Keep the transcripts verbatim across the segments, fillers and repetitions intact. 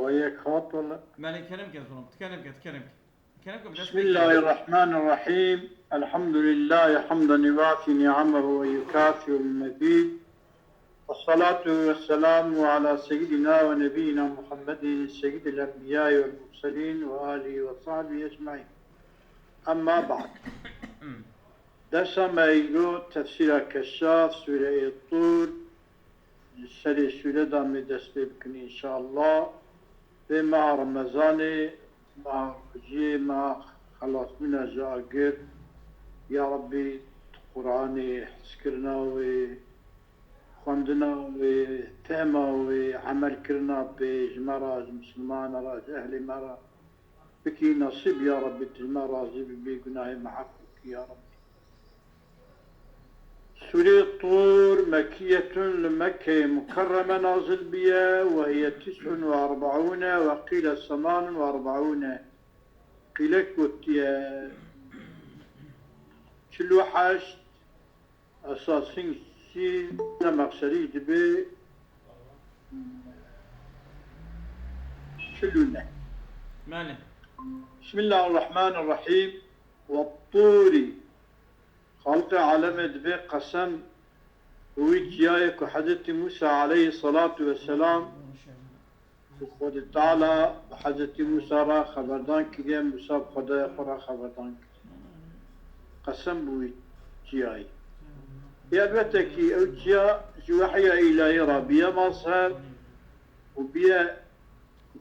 وياك خاطر. Belê, kerem ke zilam, tu kerem ke, tu kerem ke. Kerem ke, bi dest بسم الله الرحمن الرحيم. الحمد لله حمدا يوافي نعمه ويكافئ المزيد. والصلاة والسلام على سيدنا ونبينا محمد سيد الأنبياء والمرسلين وآله وصحبه أجمعين. أما بعد. Dersa me îro tefsîra Keşşaf, Sûreyê Tûr, serê sûre de me dest pê bikin înşallah. Vê meha Remezanê, meha rojiyê, meha xelasbûna ji agir. Ya Rebbî, tu Quranê, hizkirina wê, xwendina wê, fehma wê, emelkirina pê ji me re, ji misilmana re, ji ehlê me re bikî nesîb ya Rebbî, tu ji me razî bibî, gunahê me ef bikî ya Rebbî. Sûrê Tûr, Mekkiyetun, li Mekkeyê Mukerreme nazil bûye, we hiye tis'un ve erbaûne, we qîle semanun ve erbaûne. Qîlek gotiye çil û heşt, esasîn sî, ne mexserî dibe çil û neh. Belê. Bismillahirrahmanirrahîm. Ve tûrî. Xaliqê alemê dibê qesem bi wî çiyayê ku Hezretî Mûsa aleyhisselatu vesselam ku Xwedê Teala bi Hezretî Mûsa re xeberdan kiriye, Mûsa bi Xwedaya xwe re xeberdan kiriye. Qesem bi wî çiyayê. Ê elbete kî ew çiya ji wehya îlahî re bûye mazher û bûye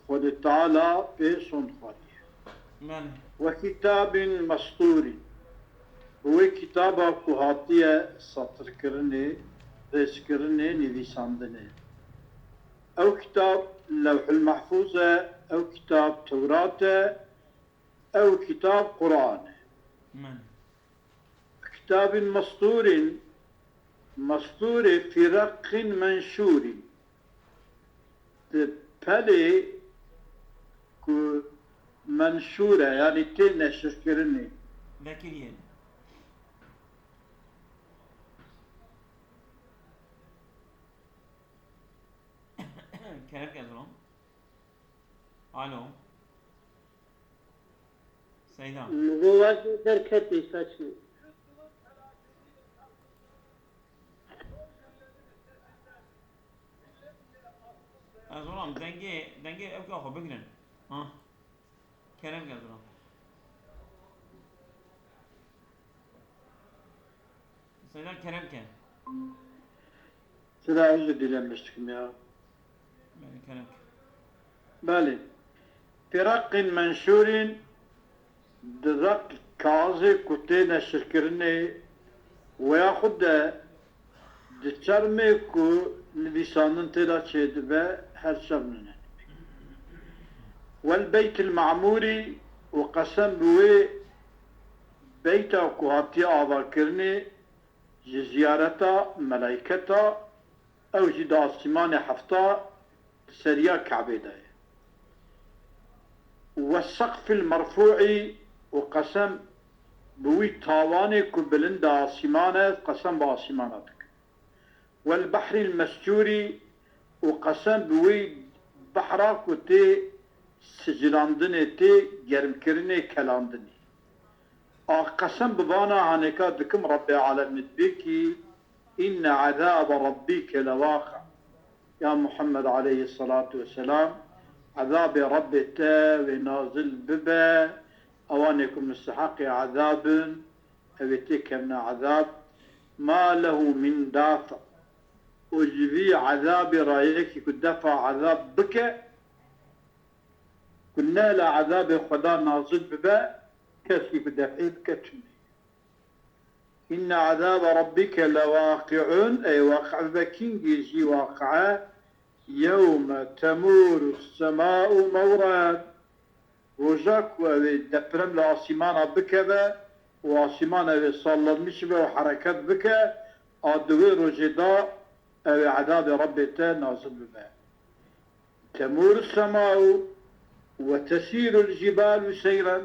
Xwedê Teala pê sond xwariye. Belê. Ve kitabin mesturîn. Bi wê kitaba ku hatiye satirkirinê, rêzkirinê, nivîsandinê. Ew kitab Lewhul Mehfûz e, ew kitab Tewrat e, ew kitab Quran e. Belê. Kitabin mesturîn, mesturê fî reqin menşûrîn. Di pelê ku menşûr e, yanî tê neşirkirinê. Vekiriyê. Kerem ke zilam. Alo. Seyda. Min got wazê derketî saçmî. Ez olam dengê, dengê ew ka xwe bigrin. Ha. Kerem ke zilam. Seyda, kerem ke. Seyda, özür dilemiş dikim ya. Belê, kerem ke. Belê. Fî reqin menşûrîn, di req kaxizê ku tê neşirkirinê, we yaxud de di çermê ku nivîsandin tê de çêdibe, her çermine. Wel Beytil Me'mûrî û qesem bi wê beyta ku hatiye avakirinê ji ziyareta melayketa, ew jî di asîmanê hefta di seriya Kabê de ye. Ve seqfil merfûî û qesem bi wî tawanê ku bilind e asîman e, qesem bi asîmana dikim. Wel behrîl mescûrî û qesem bi wî behra ku tê sicilandinê, tê germkirinê, kelandinê. A qesem bi vana hanêka dikim Rebbê alemê dibê kî, inne ezabe rabbîke lewaqi. Ya Muhammed aleyhisselatu vesselam, ezabê Rebbê te wê nazil bibe, ewanê ku misteheqê ezab in, ew ê têkevne ezab, ma lehu min dafi. Û ji vî ezabê re yekî ku defa ezab bike, ku nehêle ezabê Xweda nazil bibe, kesî ku def'ê bike tune. Inne ezabe rabbike lewaqi'un, ey waqi' bibe kîngî jî waqi' e, yewme temûru sema'u mewran. Roja ku ew ê deprem li asîmana bikeve û asîman ew ê sallanmiş be û hereket bike, a di wê rojê de ew ê ezabê Rebbê te nazil bibe. Temûr sema'u ve tesîrul cibalu seyren.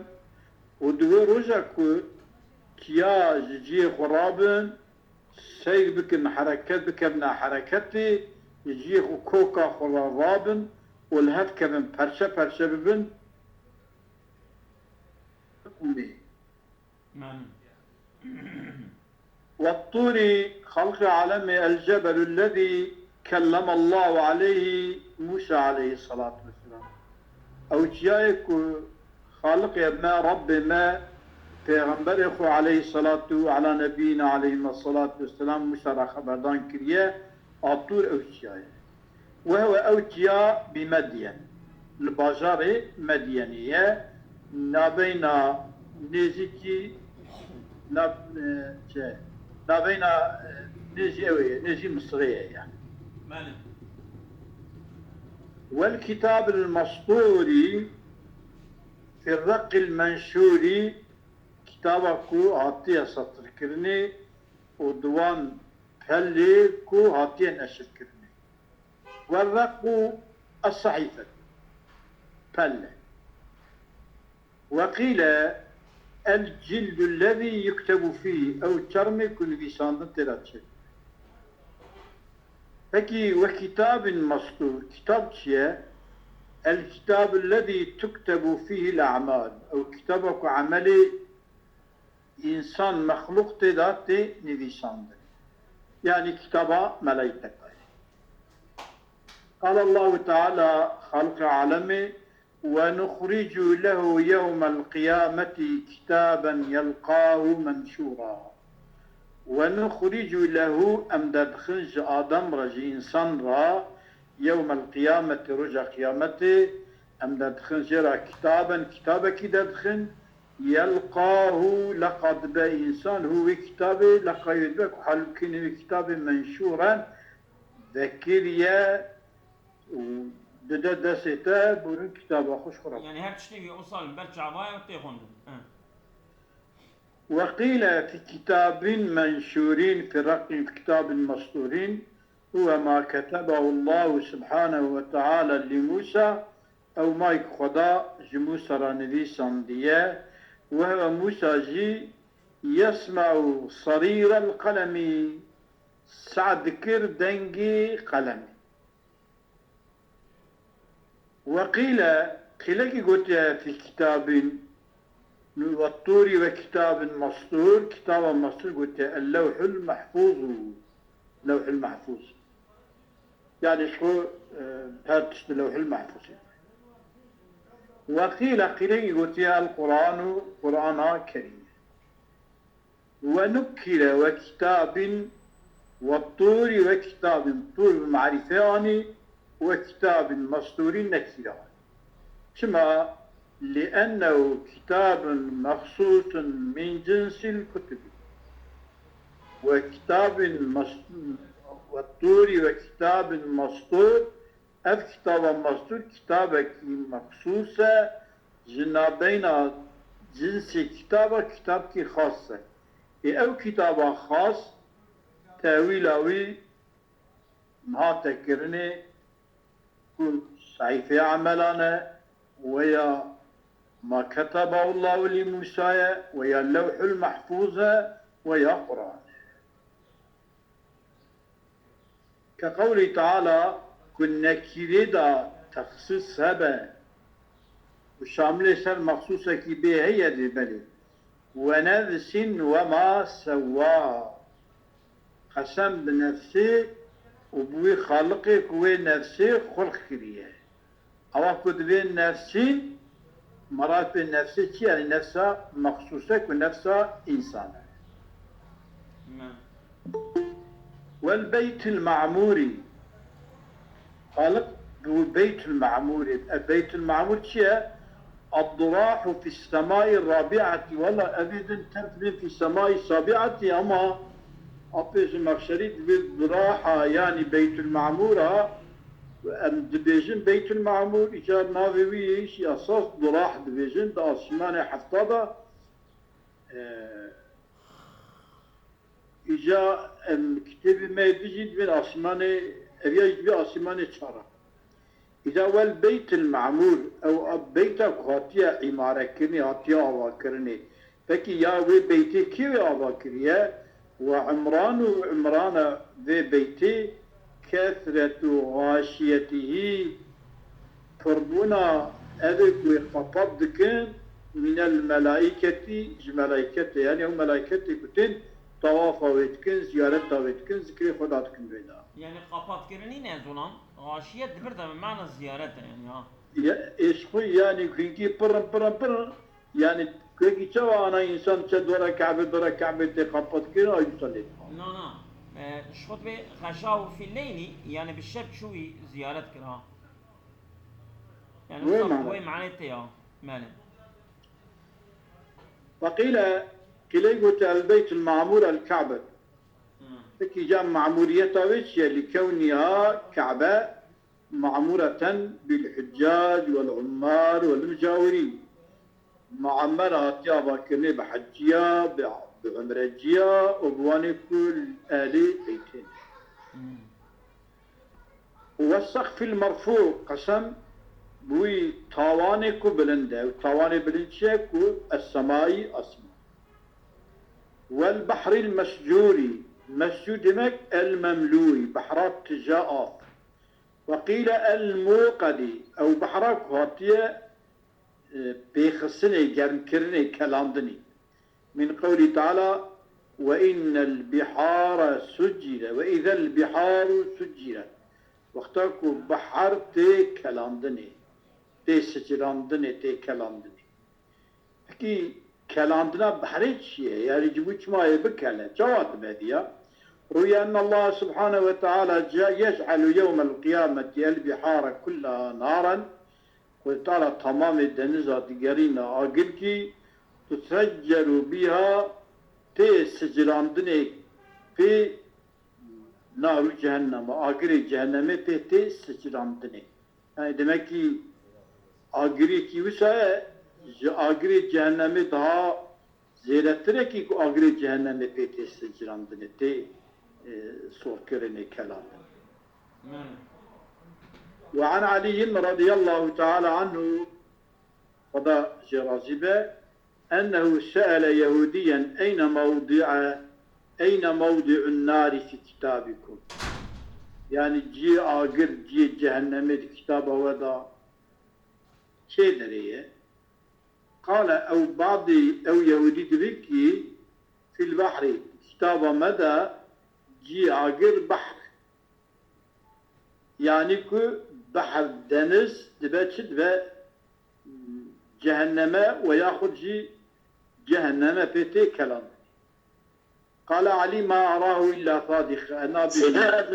Û di wê roja ku çiya ji cihê xwe rabin, seyr bikin, hereket bikevne hereketê, ji cihê xwe koka xwe re rabin, û li hev kevin, perçe perçe bibin. Belê. والطور، xalqê alemê, الجبل الذي كلم الله عليه موسى عليه الصلاة والسلام. Ew çiyayê ku Xaliqê me, Rabbê me, Pêxemberê xwe aleyhissalatu ala nebiyina aleyhime salatu vesselam Musa re xeberdan kiriye, a Tûr ew çiyayê. Wehwe ew çiya bi Medyen, li bajarê Medyenê ye, nabeyna nêzîkî, na-, e, çi, nabeyna, e, nêzî ew ye, nêzî Misirê ye yani. Belê. والكتاب المسطور في الرق المنشور، kitaba ku hatiye setirkirinê û di wan pelê ku hatiye neşirkirinê. والرق الصحيفة، pelle. وقيل الجلد الذي يكتب فيه، ew çermê ku nivîsandin tê de çêdibe. Pekî وكتاب مسطور، kitab çi ye? الكتاب الذي تكتب فيه الأعمال، ew kitaba ku emelê însan, mexlûq tê de tê nivîsandin. Yanî kitaba melayîteka ye. قال الله تعالى، Xaliqê alemê, ونخرج له يوم القيامة كتابا يلقاه منشورا. ونخرج له، em derdixin ji Adem re, ji însan re, يوم القيامة، roja qiyametê, em derdixin jê re kitaben, kitabekî derdixin, يلقاه، leqa dibe însan, hu, wê kitabê, leqa wê dibe ku halbikî nê wê kitabê, منشورا، vekiriye û dide destê te, bûrin kitaba xwe ji xwe re. Yani her tiştekî o sal ber çavaya tê xwendin. He. وقيل في كتاب منشور، في رق، في كتاب مسطور، هو ما كتبه الله سبحانه وتعالى لموسى، ew mayî ku Xweda ji Mûsa re nivîsandiye, وهو، Mûsa jî، يسمع صرير القلم، seh dikir dengê qelemê. وقيل، qîlekî gotiye في كتاب، والطور وكتاب مسطور، kitaba mestûr gotiye اللوح المحفوظ، Lewhul Mehfûz. Yani ji xwe, e, her tişt di Lewhul Mehfûzê. وقيل، qîlekî gotiye القرآن، Qur'ana Kerîm. ونكر وكتاب والطور وكتاب، Tûr bi marîfe anî, وكتاب مسطور nekîre anî. Çima? لأنه كتاب مخصوص من جنس الكتب. وكتاب مس-، والطور وكتاب مسطور، ev kitaba mestûr kitabekî mexsûs e, ji nabeyna cinsê kitaba kitabkî xas e. Ê ew kitaba xas, tewîla wî hate kirinê ku sehîfeya emelan e, weya ma ketebahu Allahu lî Mûsa ye, weya Lewhul Mehfûz e, weya Quran e. Ke qewlî Teala ku nekîrê de texsîs hebe û şamilê ser mexsûsekî bê heye dê belê. Ve nefsin ve ma sewwaha. Qesem bi nefsê û bi wî Xaliqê ku wê nefsê xulq kiriye. Ewa ku divê nefsî, merad pê nefsê çi? Yani nefsa mexsûse ku nefsa însan e. Me. Wel Beytil Me'mûrî. Xaliq bi Beytil Me'mûrê. E, Beytil Me'mûr çi ye? Ad-dirahu fis semai rabi'ati. Wela evê din tevt bin fis semai sabi'ati, ama apê Zemexşerî divê diraha, yani Beytul Me'mûra, em dibêjin Beytul Me'mûr, îcar navê wî yê jî esas dirah dibêjin, di asîmanê hefta de, e, Îca em kitêbê me yê din jî divên asîmanê, ev ya jî divê asîmanê çar e. Îca wel Beytil Me'mûr, ew a beyta ku hatiye îmarekirinê, hatiye avakirinê. Pekî ya wê beytê kê wê ava kiriye? Ve Imran û Imrana vê beytê, kethretu xaşiyetihî, Qurbûna evê ku wê qepat dikin, minel melaîketî, ji melaîketê, yanî ew melaîketê ku tên tawafa wê dikin, ziyareta wê dikin, zikrê Xweda dikin wê de. Yani qapatkirinî ne zonan, xaşiyet di vir de bi mana ziyaret e yani ha. Ya, êşqû yanî ku hingî pirin, pirin, pirin, yanî wekî çawa ana însan çe dora Kebê, dora Kebê tê qapatkirin, a însan lê dixwe. Na, na. E, ji xwe dibê xeşa û fî leylî, yani bi şev çûyî ziyaret kir ha. Yani Wê wisa mana. Wê manê tê ya. Mele. Weqîle, qîley gote el Beytul Mamûr el Ka'be. Hmm. Peki ca mamûriyeta wê çi ye? Li kewniha Ka'be mamûreten bil huccac wel ummar wel mucawirîn. Muammer hatiye avakirinê bi heciya, bi, bi umreciya û bi wanê ku li ehlî beytê ne. Hmm. Wes-seqfil merfû, qesem bi wî tawanê ku bilind e. Û tawanê bilind çi ye ku es-semai, asman. Wel behril mescûrî, mescûr demek el memlûî, behra tija av. Weqîle el muqedî, ew behra ku hatiye e, pêxistinê, germkirinê, kelandinê. Min qewlî teala, "Ve innel bihara succire, ve izel biharu succire." Wexta ku behar tê kelandinê, tê sicirandinê, tê kelandinê. Pekî kelandina behrê çi ye? Yanî ji bo çima yê bikele? Çawa dibe diya? Rûye enne Allah subhanehu ve teala ce-, yec'elu yewmel qiyameti el bihara kullaha naren. Xwedê Teala tamamê deniza digerîne agirkî, tusecceru biha, tê sicirandinê pê naru cehenneme, agirê cehennemê pê tê sicirandinê. Yani demek ki agirêkî wisa ye, ji agirê cehennemê daha zêdetir e kî ku agirê cehennemê pê tê sicirandinê, tê, e, sorkirinê, kelandinê. Mene. Ve an Aliyyin radiyallahu teala anhu, Xweda jê razî be, ennehu se'ele Yehudiyen eyne mewdi'e, eyne mewdi'un nari fi kitabikum. Yani cihê agir, cihê cehennemê di kitaba we de kê derê ye? Qale ew badî, ew Yehûdî dibê kî fîl behrî, kitaba me de cî agir behr. Yanî ku behr, deniz dibe çi dibe? Cehenneme we yaxud jî cehenneme pê tê kelandinê. Qale Elî ma arahu illa sadîq. Ez nabînim. Seyda.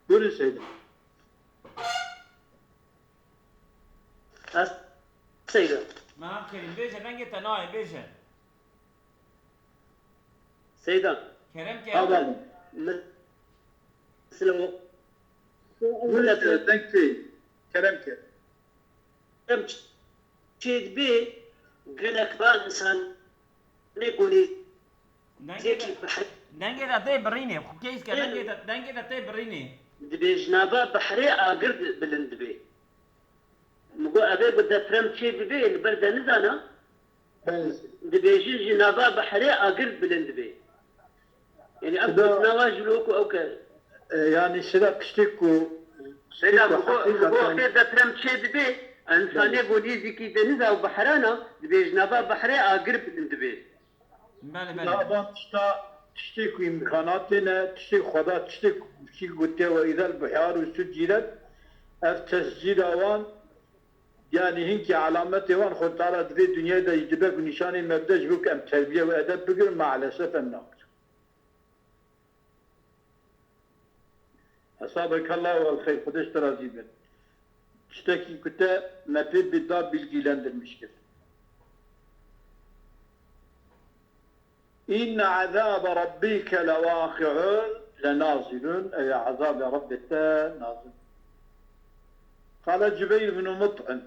Buyurun Seyda. Ez Seyda. Meha Kerîm, bêje, dengê te nayê, bêje. Seyda. Kerem ke. Ha, bale. Mesela o. Buyurun Seyda, deng tê. Kerem ke. Em çêdibê gelek ba însanê gonî Dengê zêkî te, behr- dengê te tê birînê. Xwe keyf ke, dengê te, dengê te tê birînê. Dibêjin nava behrê agir bilind dibê. Min got, evê ku deprem çêdibê li ber deniza ne, Belê. Dibêjin ji nava behrê agir bilind dibê. Yanî ev gotina wa ji lo ku ew ke. E, yanî sira tiştê ku, Seyda, tiştê ku min got, min got, heqîqeten wextê deprem çê dibê, însanê ku nêzîkî deniza û behrana, dibêjin nava behrê agir bilind dibê. Belê, belê. Navan tişta, tiştê ku îmkanatê ne, tiştê xweda, tiştê ku çî gotiye we îzel biharu suciret, ev tescîla wan, yanî hinkî alametê wan Xwedê Teala di vê dinyayê de jî dibe ku nîşanê me bide ji bo ku em terbiye û edeb bigirin, maalesef em nagirin. Esabekallahu el xeyr, Xwedê ji te razî be. Tiştekî ku te me pê bi da bilgilendirmiş kir. Înne ezâbe rabbîke lewaqi'un, lenazilun, ew ê ezabê Rabbê te nazil. Qale Cubeyr bin Mut'im,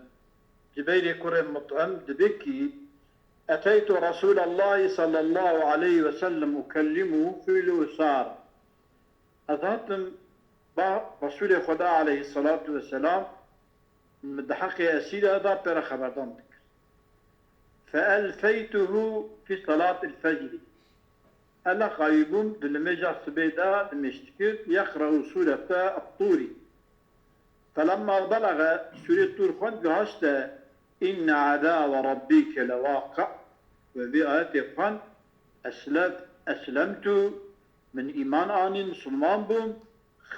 Cubeyrê kurê Mut'im dibê kî, eteytu Resûlallahî sallallahu aleyhi ve sellem ukellimuhu fîl usar. Ez hatim ba Resûlê Xweda aleyhisselatu vesselam, min di heqê esîra de pê re xeberdan dikir. Feelfeytuhu fî salatil fecrî. Eleqayî bûm di nimêja sibê de nimêj dikir, yeqre'u sûrete Tûrî. Felemma belaga, sûrê Tûr xwend, gihişte, inne azabe rabbike lewaqi', we vê ayetê xwend, eslem, eslemtu, min îman anî, misilman bûm,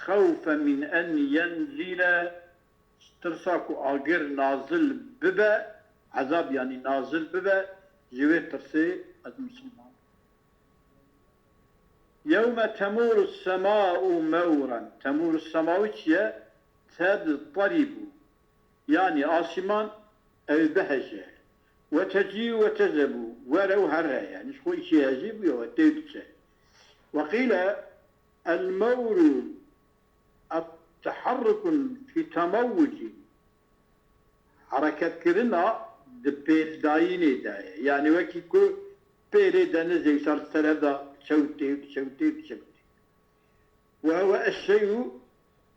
xewfe min en yenzile, tirsa ku agir nazil bibe, ezab yanî nazil bibe, ji wê tirsê ez misilman. Yewme temûru sema'u mewren. Temûru sema'u çi ye? Tedtaribu. Yanî asîman ew biheje. Ve tecî ve tezebu. Were û here. Yanî ji xwe îşê hejî bûye we tê diçe. Ve qîle el mewru et teharrukun fî temewucî. Hereketkirina di pêldayînê de ye. Yanî wekî ku pêlê denizê wisa li ser hev de diçewtê, diçewtê, diçewtê. Ve hewe eşşeyu,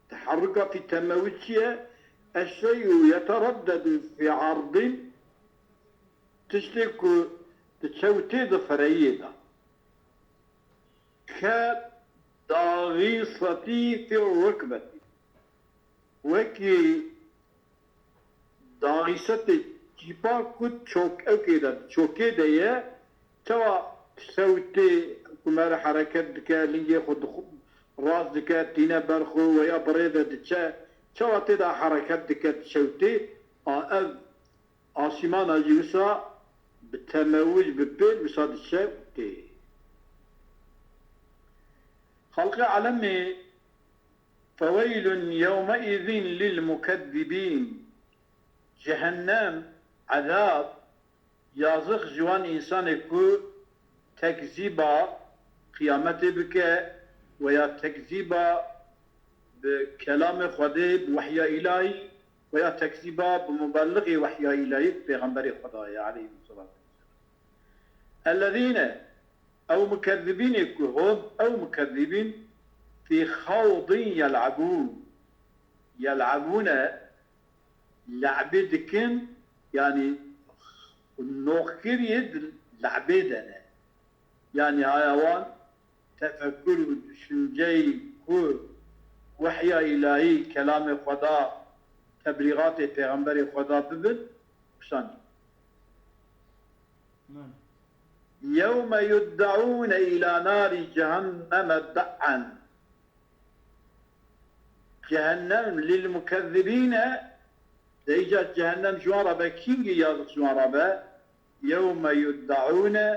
teharruka fî temewil çi ye? Eşşeyu yetereddedu fî erdin, tiştê ku diçewtê di fireyiyê de. Ke daxîsetî fî rukbetî. Wekî daxîsetê çîpa ku çokekê de, çokê de ye, çawa sewtê ku me re hereket dike, lingê xwe dixu-, rast dike, tîne ber xwe, we ya bi rê ve diçe, çawa tê de hereket dike, sewtê, a ev asîmana jî wisa bi temewij, bi pêl wisa diçe û tê. Xelqê alemê, feweylun yewmeîzin lil mukezzibîn. Cehennem, ezab, yazix ji wan însanê ku tekzîba qiyametê bike, weya tekzîba bi kelamê Xwedê, bi wehya îlahî, weya tekzîba bi mubelixê wehya îlahî, bi pêxemberê Xwedayê aleyhî selatû wesselam. Ellezîne, ew mukezzibînê ku hûn, ew mukezzibîn fî xewdin yel'ebûn. Yel'ebûne, le'bê dikin, yanî noxkiriyê di le'bê de ne. Yanî haya wan tefekur û düşünceyî ku wehya îlahî, kelamê Xweda, teblîxatê pêxemberê Xweda bibin, wisa nî. Yewme yuddaûne îlâ nârî cehenneme da'en. Cehennem lil mukezzibîne, de îca cehennem ji wan re be, kîngî yazix ji wan re be? Yewme yuddaûne,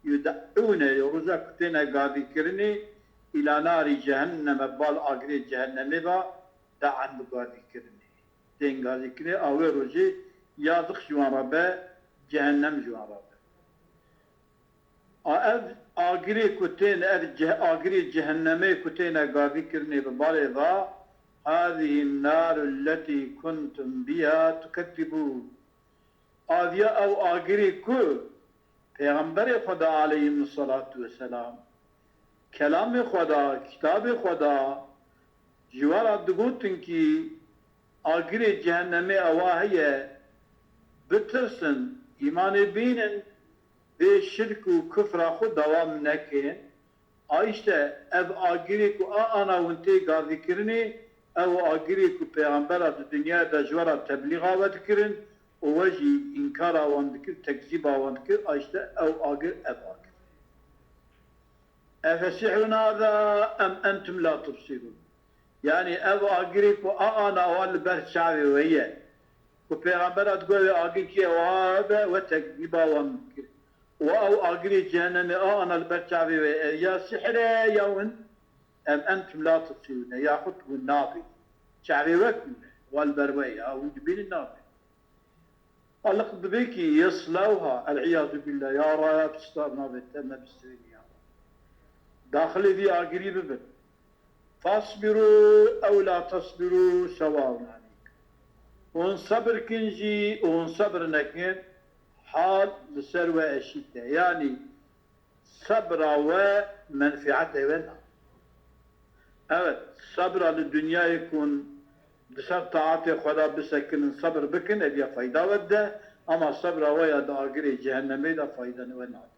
yuddaûne, roja ku têne gazîkirinê, îlâ nârî cehenneme, bal agirê cehennemê ve, da'en bi gazîkirinê. Tên gazîkirinê, a wê rojê yazix ji wan re be, cehennem ji wan re be. A ev agirê ku tên, ev ceh-, agirê cehennemê ku têne gazîkirinê bi balê ve, hâzihî nâru lletî kuntum biha tukezzibûn. Aviya ew agirê ku Pêxemberê Xweda aleyhîmûsselatu wesselam, kelamê Xweda, kitabê Xweda, ji we re digotin kî agirê cehennemê ewa heye, bitirsin, îmanê bînin, vê şirk û kufra xwe dewam nekin. A îşte ev agirê ku a ana hûn tê gazîkirinê, ew agirê ku pêxembera di dinyayê de ji we re teblîxa we dikirin û we jî înkara wan dikir, tekzîba wan dikir, a îşte ew agir, ev agir. Efesihrun hâzâ em entum la tubsirûn. Yanî ev agirê ku a ana wan li ber çavê we ye, ku pêxembera digot wê agir kî ye, wa be, we tekzîba wan dikir. Û ew agirê cehennemê a ana li ber çavê we ye, ya sihir e ya win, em entum la tubsirûn e, yaxud hûn nabînin. Çavê we kûr e, wa li ber we ye, ha hûn dibînin nabînin. Xaliq dibe kî yeslewha, el-îyazû billeh, ya raya pistar navê te me bistînin ya. Daxilê vî agirî bibin. Fasbirû ew la tasbirû sewaun aleykum. Hûn sebir kin jî û hûn sebir nekin, hal li ser we eşît e. Yanî sebra we menfîetê we na. Evet, sebra li dinyayê ku hûn di ser taetê Xweda bisekinin, sebir bikin, ev ya feyda we dide, ama sebra we ya di agirê cehennemê de feyda we nade.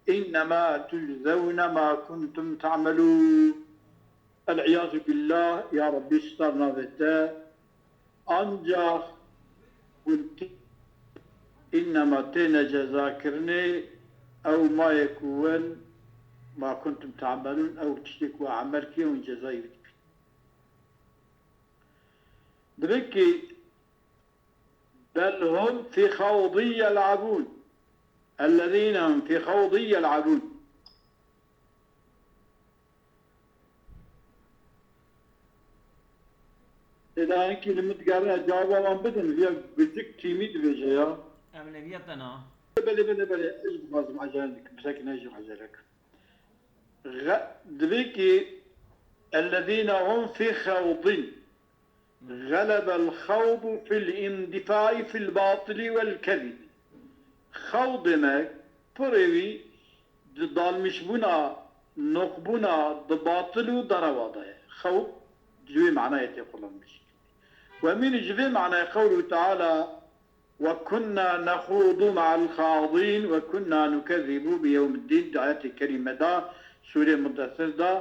Înnema tuczewne ma kuntum ta'melûn. El-îyazû billâh, ya Rebbî, star navê te, Ancax hûn tê, înnema têne cezakirinê, ew ma yê ku win, ma kuntum te'melûn, ew tiştê ku we emel kiriye hûn cezayê wî dibîn. Dibê ki, bel hum fî xewdin yel'ebûn. Ellezîne hum fî xewdin yel'ebûn. Têda hinkî li min digerine cewaba wan bidin, viya gurcik tîmî dibêje ya. Em li viya te na. Belê, belê, belê, ez dixwazim ecele dikim, bisekine jî ecele kim. Xe-, divê ki, ellezîne hum fî xewdin. Xelebel xewdu fil îndifai fil batili wel kezîbi. Xewdê me, pirê wî di dalmîşbûna, noqbûna, di batil û derewa de ye. Xewd ji wê manayê tê qulanmiş. Wemîn ji vê manayê qewlû Teala, "Ve kunna nexûdu me'el xadîn ve kunna nukezzibu bi yewmiddîn", di ayetê kerîme de, sûrê Muddessir de,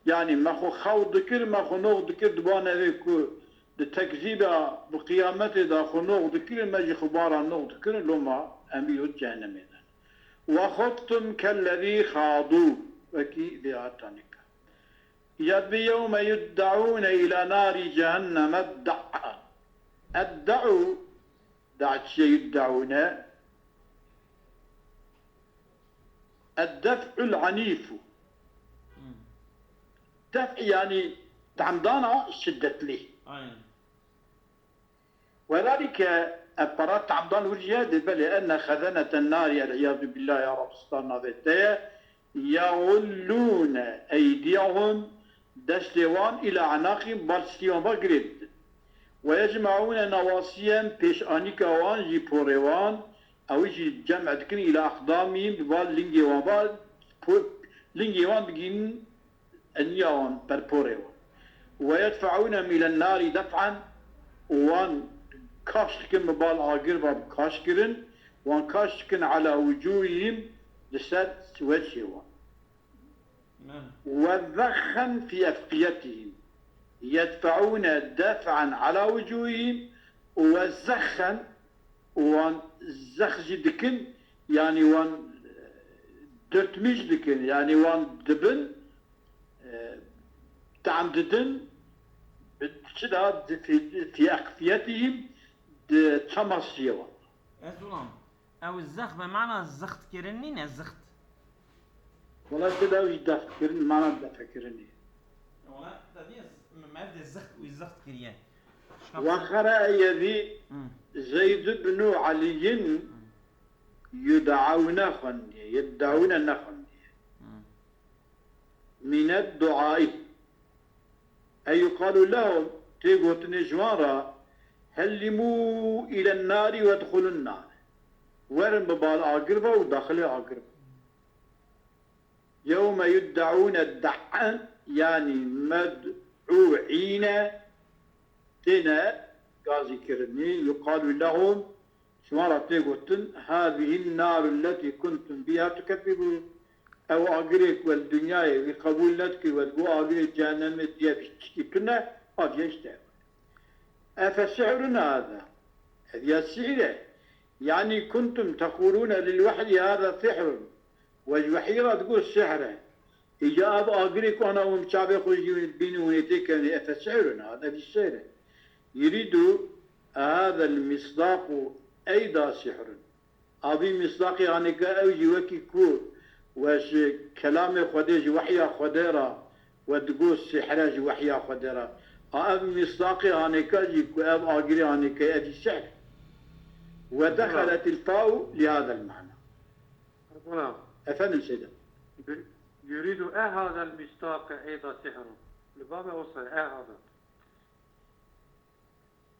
yanî me xwe xew dikir, me xwe nox dikir, di ba nevê ku di tekzîba bi qiyametê de xwe nox dikirin, me jî xwe bara nox dikirin, loma em îro cehennemê de ne. "Ve xuttum kellezî xadû", wekî vê ayeta nîka. Ya bi yewme yuddeûne îlâ nârî cehenneme de'an. Edde'û, de'a çi ye yuddeûne? Eddef'ul anîfû. Hmm. Def' yanî tamdana şiddetlî. Aynen. Wedalîke ev para tamdan wir jî heye, dê belê enne xezeneten nârî, el-îyâzu billâh, ya Rab, star navê te ye, yexullûne eydiyahum, destê wan îlâ enaqî, bal stî wan ba girê didin. Ve yecmeûne nawasiyem, pêşanîka wan jî porê wan, ew jî cem dikin îlâ aqdamîm, bi bal lingê wan ba, po-, lingê wan digînin eniya wan, perporê wan. Ve yedfeûnehum îlen nârî def'en, û wan kaş dikin bi bal agir ve bi kaş kirin, wan kaş dikin elâ wucûhîm, li ser weçê wan. Ve zexxen fî efqiyetihîm. Yedfeûne def'en elâ wucûhîm, û ve zexxen, û wan zex jî dikin, yanî wan, e, dürtmüş dikin, yanî wan dibin, e, tam didin, bi çi da, di fî, fî ekfiyetihîm, di çamasiyê wan. Ez ulan, ew zex be mana zixt kirin nîne, zixt. Wela tê de ew jî def kirin, mana defe kirinê. Wela te dî me de zixt û zixt kiriye. Şuna Ve qere'e yevî Hmm. Zeyd ibn Aliyin Hmm. yud'aûne xwendiye, yed'aûne nexwendiye. Hmm. Mînet duayî. Ey yuqalu lehum, tê gotinê ji wan re, hellimû îlen nârî wedxulun nâr. Werin bi bal agir ve û daxilê agir ve. Yewme yuddeûne de'en, yanî med'ûîne, têne gazî kirinî, yuqalu lehum, ji wan re tê gotin, hâzihîn nâru lletî kuntum bîha tukezzibûn. Ew agirê ku we li dinyayê wî qebûl nedikir, we digot agirê cehennemê diye tiştî tune, hatiye işte. Efe sihrun hâzâ. Ev ya sihir e. Yanî kuntum teqûlûne lil wehyî hâzâ sihrun. We ji wehyî re digot sihr e. Îca ev agirê ku ana hûn bi çavê xwe jî bînin hûn ê têkevin, efe sihrun hâzâ, ev jî sihr e. Yurîdu hâzel misdaqu eyda sihrun. Avî misdaqê hanêka ew jî wekî ku we ji kelamê Xwedê, ji wehya Xwedê re we digot sihre ji wehya Xwedê re. A ev misdaqê hanêka jî ku ev agirê hanêka ev jî sihr. Ve dexeletil fa'u li hâzel mana. Efendim Seyda. Yurîdu e hâzel misdaqe eyda sihrun. Li ba me olsa e hâzel.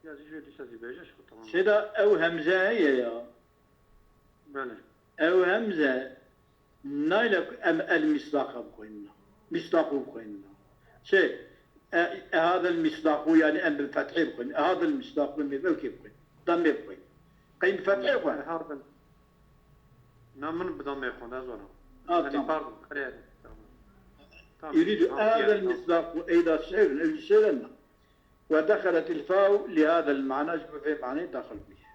Ya zî jê dîsa zî bêje, ji xwe tamam. Sêda ew hemze heye ya. Belê. Ew hemze nayla ku em el mîsdaqa bixwînin. Mîsdaqû bixwînin. Şey, e, ehadel mîsdaqû, yani em bi fethê bixwînin. Ehadel mîsdaqû, em bi ewkê bixwînin. Damê bixwînin. Qey bi fethê xwe. Ehadel. Na min bi damê xwe, ne zor. Ha, yani tamam. Pardon, qirê. Tamam. Tamam. Yuridu tamam, ehadel tamam. Mîsdaqû, eyda şehrun, ew jî şehre ne. ودخلت الفاء لهذا المعنى, ji bo vê manê daxil bûye.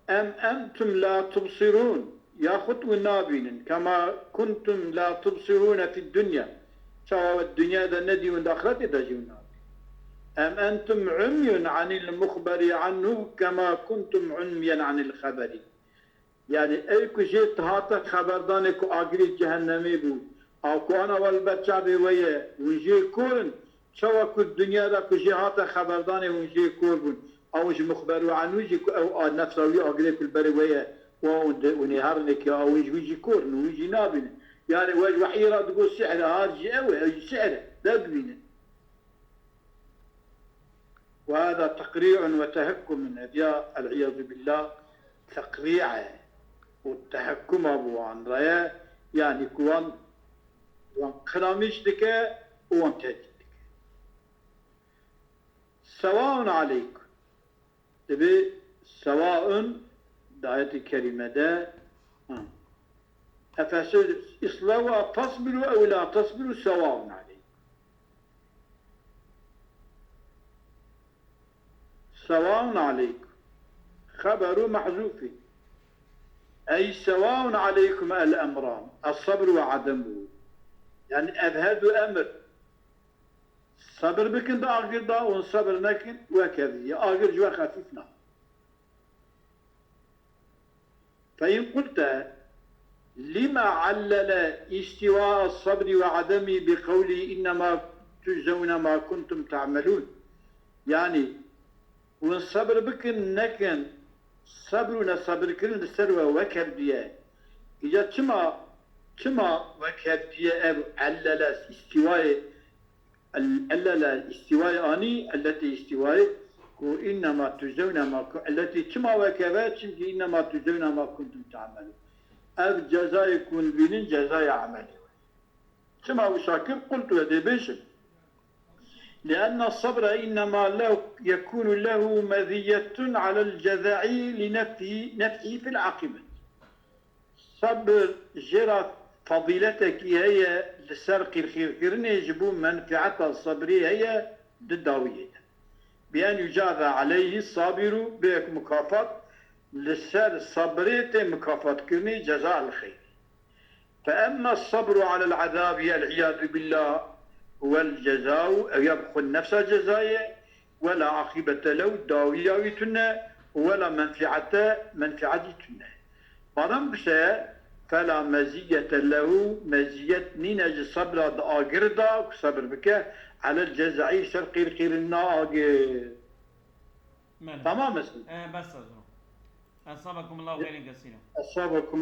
Em entum la tubsirûn, yaxud hûn nabînin, kema kuntum la tubsirûne fid dunya, çawa we dinya de nedî hûn di axretê de jî hûn nabînin. Em entum umyun anil muxberi anhu kema kuntum umyen anil xeberi. Yani ew ku jê hate xeberdanê ku agirê cehennemê bû, a ku ana we li ber çavê we ye, hûn jê kor in, çawa ku dinya de ku jê hate xeberdanê hûn jê kor bûn, a hûn ji muxberu anû jî ku ew a nefsa wî agirê ku li berê we ye, wa hûn di, hûn ê herin ê ke a hûn ji wî jî kor in, hûn jî nabînin. Yani we ji wehyê re digot sihr e, ha jî ew e, ew jî sihr e, de dibînin. وهذا تقريع وتهكم, ev ya, العياذ بالله, teqrî e û tehekkuma bi wan re ye, yanî ku wan, wan qiramiş dike û wan tehdît dike. Sewaun aleykum. Dibê sewaun di ayetê kerîme de, ha. Efesir islewha tasbiru ew la tasbiru sewaun aleykum. Sewaun aleykum. Xeberu mehzûfî. Ey sewaun aleykum el emran. Es sabru ve ademuhu. Yani ev her du emir. Sabir bikin di agir de, hûn sabir nekin, wek ev ye. Agir ji we xefîf na. فإن قلت لم علل استواء الصبر وعدمه بقوله إنما تجزون ما كنتم تعملون. Yani, hûn sebir bikin, nekin, sebir û nesebirkirin li ser we wek hevdû ye. Îca çima, çima wek hevdû ye ev ellele îstîwayê, el-, ellele îstîwayê anî, elletê îstîwayê, ku innema tujzewne ma ku-, elletê çima wek ev e? Çimkî innema tujzewne ma kuntum ta'melûn. Ev cezayê ku hûn dibînin, cezayê emelê we. Çima wisa kir? Qultu, ez ê bêjim. لأن الصبر إنما له، يكون له مزية على الجزع لنفعه، نفعه في العاقبة. Sabir jê re fezîletekî heye li ser qîrqîrkirinê, ji bo menfeeta sebrê heye di dawiyê de. بأن يجازى عليه الصابر, bêyek mukafat li ser sebrê tê mukafatkirinê, ceza el xeyr. فأما الصبر على العذاب العياذ بالله والجزاء, ew ya bi xwe nefsa cezayê, ولا عاقبة له, dawiya wî tune, ولا منفعة, menfietî tune. Madem wisa ye, فلا مزية له, meziyet nîne ji sebra di agir de, ku sebir bike, على الجزع, ser qîrqîrina agir. Mele. Tamam mı? E, bes e. Esabekum Allah xeyrin kesîra. Esabekum